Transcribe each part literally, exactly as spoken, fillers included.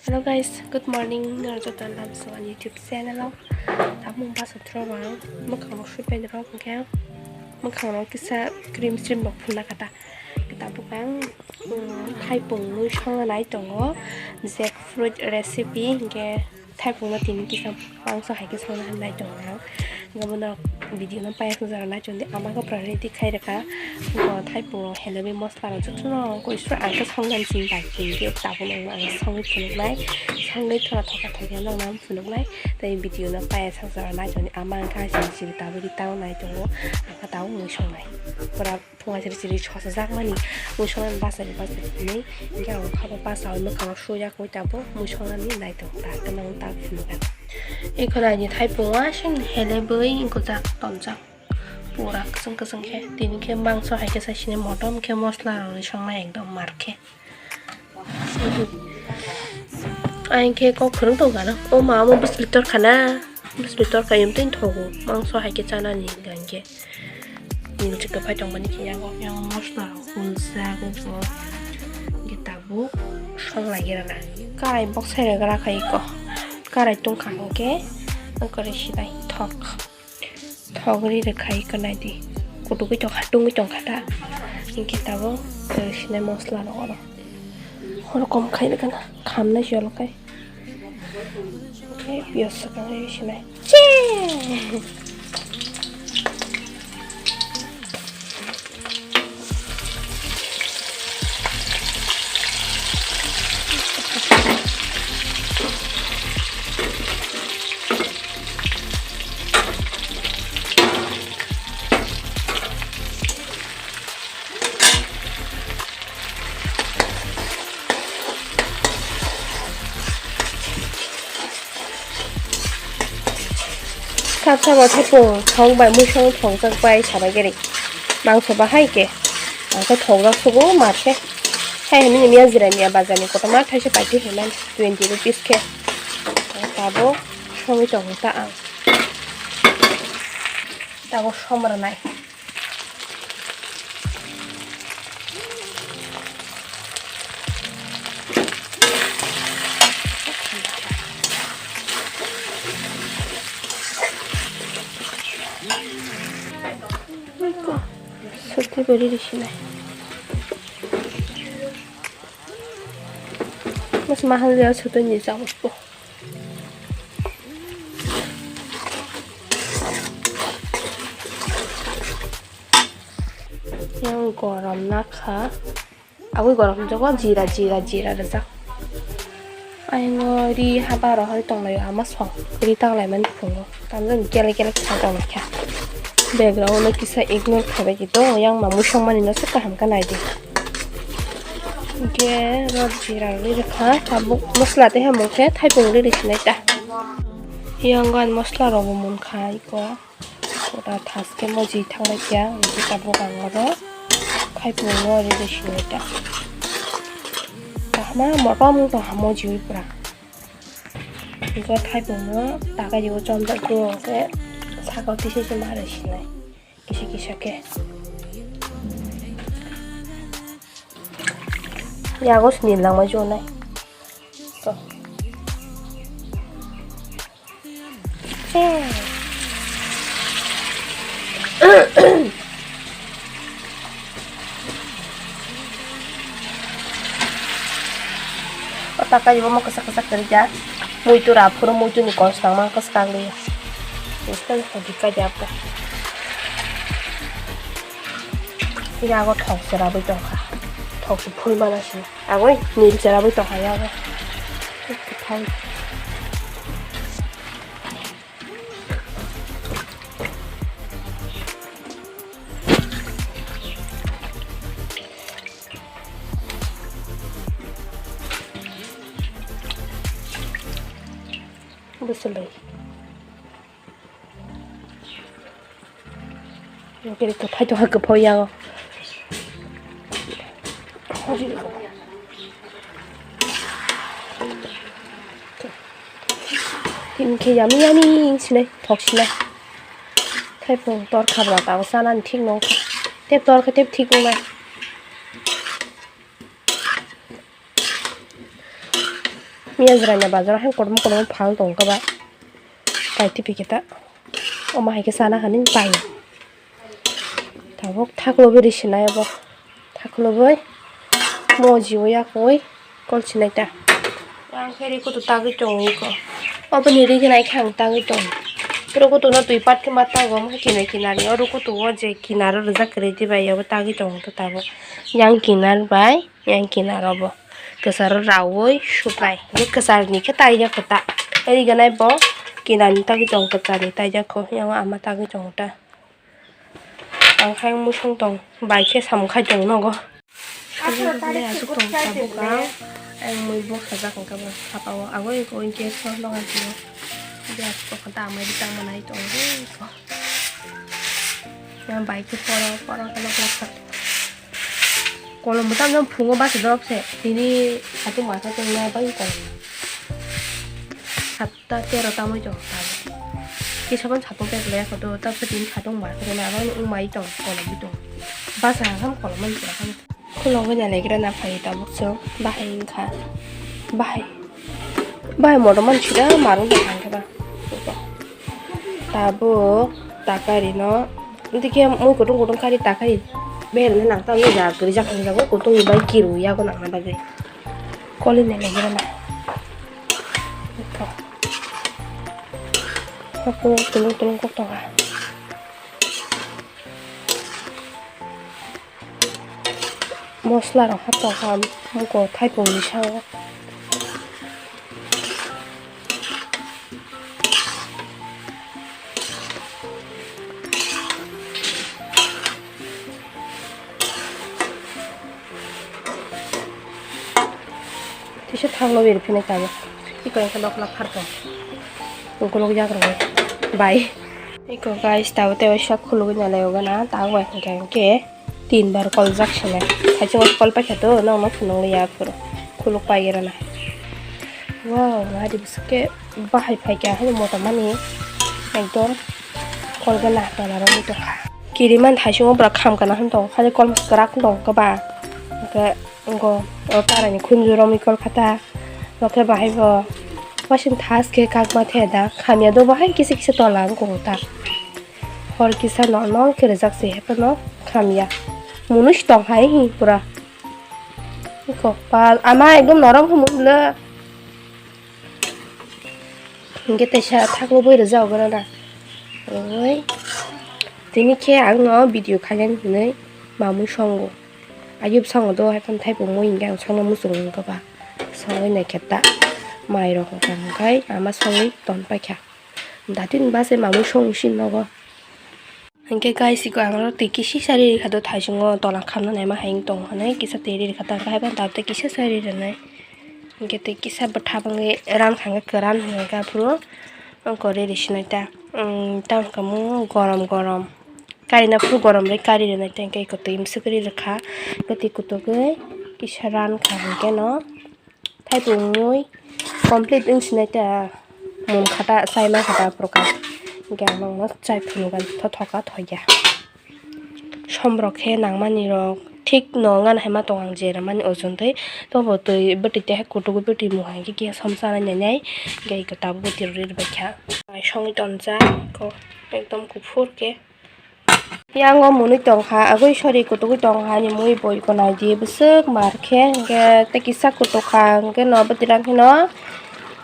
Hello guys, good morning. Norok joto lamsong ani YouTube channel o. Tabuk basa thro rang mwkhang rok sui pai rok hwnkhe mwkhang rok kisa cream stream rok phulna kata. Tabuk ang, um, thaipung mui songna nai tongo, jackfruit recipe hwnkhe thaipung no tini kisa mangso hai khe songna nai tongo ang. Hwnkhe bono video no paiya song jora nai chwng di ama khe pura ready khai rwkha. Bo thaipung rok helebwi mosla rok jotono koi sura ang khe songna sini bai chwng di tabuk no ang songwi phunuknai. Songwi thora thoka thoka nokna phunuknai. Tei video no paiya song jora nai chwng di ama ang khe sini sini tabuk di tao nai tongo. Ang khe tabuk mui songnai. Pura phunga chiri chiri sosa jakmani mui songnani bachari bachari hinwi. Hwnkhe ang kha bo basa o mwkhang o sui jak ui tabuk mui songnani nai tongo ta tei nang ta phunukha. Ekhorani thaipung aswk helebwi gujak tonjak. Pura kwchwng kwchwng khe, tini khe mangso hai khe sai sini motom khe mosla rwui songnai ekdom mar khe. Ang khe kok phwrwng tong gana, o ma omo bwswlwi torkha na, bwswlwi torkha, emtwi thogo, mangso hai khe chanani hwnkha hinkhe. Nini chwkhe phai tongmani khe yago, yago mosla rok uljak wngkha, hinkhe tabuk songlai rwna. Karai bok sai rwgra khai kho, karai tongkha hinkhe, ang kwrwi sinai thok. Thok ri rwkhai kwnai di. Kutukgwi tongkha, tungwi tongkha ta. Hinkhe tabuk, eh, sinai mosla rok oro. Oro kom khai rwkha na. Khamnai se olo kai. Oke, piyaj swkang ri sinai. Che! Sab sabo thaipung thok bai mui song thok jak bai sabai gari. Mangso bahai ke. Ang khe thok jak sugo mar khe. Hai hwnwi miya jira miya bazar ni kotorma thaisa paiti hinmani twenty rupees khe. Tabuk songwi tongo ta ang. Tabuk som rwnai. Sotwi bari risi nai. Mas mahal ya sotwi ni jawab po. Yang gorom nakha. Aboni gorom jogo jira, jira, jira rijak. Ayang o ri haba rohor tonglaio ama song. Ri tanglaimani phungo. Tamjani kele kele kisa tonglaikha. Background no kisa ignore khaibaidi to. Yang mamui songmani no se kaham khe naidi. Hingke ro jira ri rikha. Tabuk mosla tei hamung khe thaipung ri risinai ta. Yang gan mosla rok bo munkha iko. Pura thaske moji thanglai kya, hingke tabuk ang oro khaipung no ri ri sinai ta. Kahma motom tongha mojiwi pura. Hingke khaipung no takai o chomjak do hingke saka tisi se ma ri sinai. Kisa kisa khe. Yago sini langma jonai. To. O takai omo kwchak kwchak kwrwi ya. Muitu ra phuru muitu ni kos nangma kwchak li. Iska ni kodi kai ya ta. Yago thok se rabwi tongkha. Thok se phui mana si. Agoi nil chera bai tongkha ya bo. Bwswlwi. Kiri kwphai tongkha kwphao yango. Tini khe yummy yummy wng sinai thok sinai. Thaipung tor kha bwla tabuk chanani thik nung kha. Tei tor khe tei thik wngnai. Miya jwraina bazar o hai kotorma kotorma phal tong khe ba. Paitwi pikhe ta. Omo hai khe chana hinwi pai. Tabuk thaklobwi rw sinai obo. Thaklobwi mojiui yakui kol sinai ta. Yang khe rw kutu tagwi tongo eko. Oboni rw gwnai khe ang tagwi tongo. Rw kutu no twi pat khe ma tago omo khe kinai kinani. O rw kutu o je kinaro rwjak kwrwi dibai obo tagwi tongo tabuk. Yang kinar bai. Yang kinaro bo kwcharo raui suplai. Bo kwcharni khe taijak kho ta. Eri ganai bo kinarni tagwi tongo, kwcharni taijak kho. Yang ama tagwi tongo ta. Ang khe musung tong, bai khe samung khai tong nogo. Aswk tong tabuk ang. Ang mui bok sajak hwnkha bo sapa o. Agoi ko inke so nogai tio. Gas ko kha ta amai bitang manai tong ri ko. Yang bai khe poro, poro khe nok lakha. Kolom bo tamjani phungo bachajak se, tini satung masa tongna bai kolom. Satta tero tamoi tong tabuk. Kisa phano satung pek le koto, tabuk tini satung masa tongna abo wng mai tong, kolom bi tong. Basa ham kolom man pura khe. Khulogwi nailaikhe na phai tabuk chwng, bahai wngkha. Bahai. Bahai motom man sida marung da thangkhe ba. Tabuk takari no. Dikhe mui kutung kutung kari takari. Behel na nang tamo ja grijak hwnjago kutung bai kiru yago nangna bagwi. Koli nai nai gana. Ito. Aku tulung tulung kok tonga. Mosla rok ha tongkha muko thaipung ni sao. Tisa thangno beri phine tabuk. Iko engkhe nokla pharkang. Ukuluk jak rwgwi. Bai. Iko guys, tabuk tei waisa khulugwi nalai o gana. Tabuk bai hwnkhe hwnkhe tin bar koljak sene. Thaichungo kol paikha to, nokno phunukliya aphuru. Khuluk pai rwna. Wow, nadi bwswk khe bahai phaikha hwnwi motom mani. Ekdom kol gana tola rwgwi tongkha. Kiriman thaichungo bwrok kham kana hwn tongo. Khali kol kwrak wng tongkha ba. Hwnkhe. Wngkha, o tarani khunju romwi kol kha ta. Bo khe bahai bo. Wasing thas khe kakma the da. Khamya do bahai kisa kisa tola wngkha ta. Hor kisa normal khe rijak se, hephano khamya. Mwnwi se tong hai hi pura. Wngkha pal. Ama ekdom norom khe mwnwi le. Hwnkhe teisa thaklo bui rijak obo na. Oi. Tini khe ang no video khainani hinwi mamwi songo. Ayuk bwskango do hai phano thaipung mui hinkhe ang songno muchungo wngkha ba. Songwi naikhe ta mairok wngkha hwnkhe ama songwi ton paikha. Datini base mamwi song si nogo. Hinkhe guys, iko ang oro twi kisa riri kha do thaichungo tola khamna naima hai wng tong hinwi kisa twi riri kha ta, haiphano tabuk tei kisa sa riri nai. Hinkhe twi kisa bwtha bangwi ran kha hwnkhe kwran hwnkhe aphuru wngkha riri sinai ta. Tamo hwnkhe mung gorom gorom. Karina phuru gorom bai kari rwnai tei hwnkhe eko twi mswk ri rwkha. Tei kotogwi kisa ran kha hwnkhe no thaipung mui complete wng sinai ta. Mung khata chai man khata aphuru kha. Hwnkhe ang nokno chai phunukgwi thothoka thoya. Som rok khe nangmani rok thik no wngna hai ma tong ang je rwmani ojon twi. Tobo twi bwtwi tei hai kutugo bwtwi mung hai khe som chanai nai nai. Hwnkhe eko tabuk bwtwi rw ri rw bai kha. Songwi tonjak ko ekdom kuphur khe. Yang o mwnwi tongkha, agwi sori kutugwi tongkha ani mui boi ko naidi bwswk mar khe, hwnkhe tei kisa kutukha, hwnkhe no bwtwi rang kheno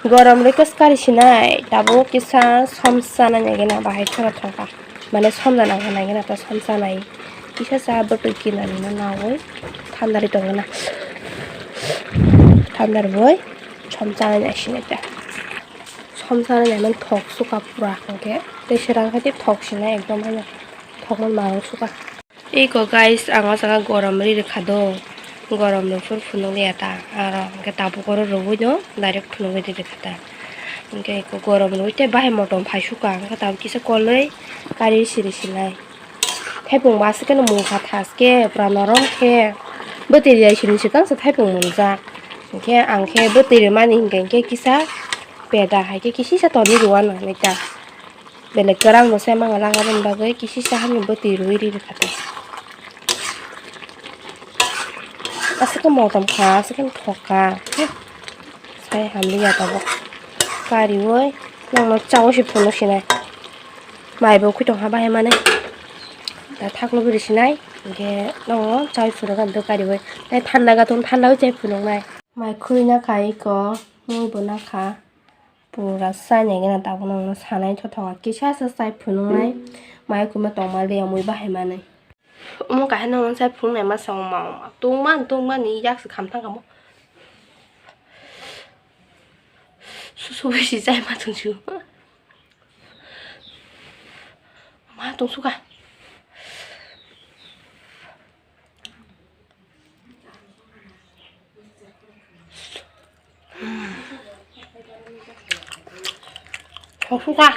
gorom rwkhe swkari sinai, tabuk kisa som chanai nai gana bahai kheno thangkha, mane som da nang nai gana ta som chanai kisa cha bwtwi kinani no naui thandari tong gana, thandar boi som chanai nai sinai ta. Som sana naiman thok suka pura hwnkhe tei serang khe thok sina ekdom haino thokma marok suka. Eko guys, ang o jaga gorom ri rwkha do, gorom rw phuru phunukliya ta, aro hwnkhe tabuk oro rwui no direct phunugwi ri rwkha ta. Hwnkhe eko gorom rwui tei bahai motom phai suka, hwnkhe tabuk kisa kolwi kari siri sinai. Thaipung bo aswk kheno mungkha thaske pura norom khe bwtwi riyai sini swkang se thaipung munjak. Hinkhe ang khe bwtwi rwmani hinkhe hinkhe kisa peda hai khe kisisa tonwi rwano hinwi ta. Belai kwrang bo se mangala aboni bagwi kisisa hamya bwtwi rwui ri rwkha ta. Aswk khe motom kha, aswk khe thok kha. Tei hamliya tabuk kariui nokno chaui se phunuk sinai. Mai bo khwi tongkha bahai manwi. Da thaklo bwrwi sinai. Hinkhe nokno chaui phunukha do kariui. Tei thanda gatung thandaui chai phunuknai. Mai khwi nakha iko, mui bo nakha. Pura chainai gana tabuk nokno sanai thothoka kisa se chai phunuknai. Mai khwima tongma liya mui bahai manwi. Omo kaisa nokno chai phunuknai masa wngma wngma. Tungma tungma ni yak se kham thang kamo. Susu bisi chai ma tong su. Ma tong su ka. Thok su ka.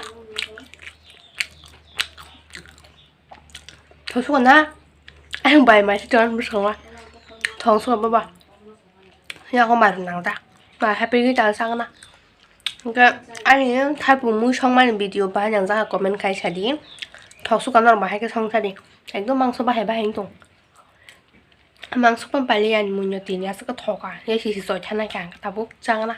Thok su ka na. Ayang bai mai si tuan bwskango. Thok su ka baba. Yang ko mai nang da. Mai happy gwi ta sa na. Hingke ani thaipu mui songmani video bahai nang jaga comment khai sadi. Thok su ka nor bahai ke song sadi. Ekdom mangso bahai bahai tong. Mangso pon pali ani mui no tini aswk thoka. Ye si si soi thana khe ang tabuk chang na.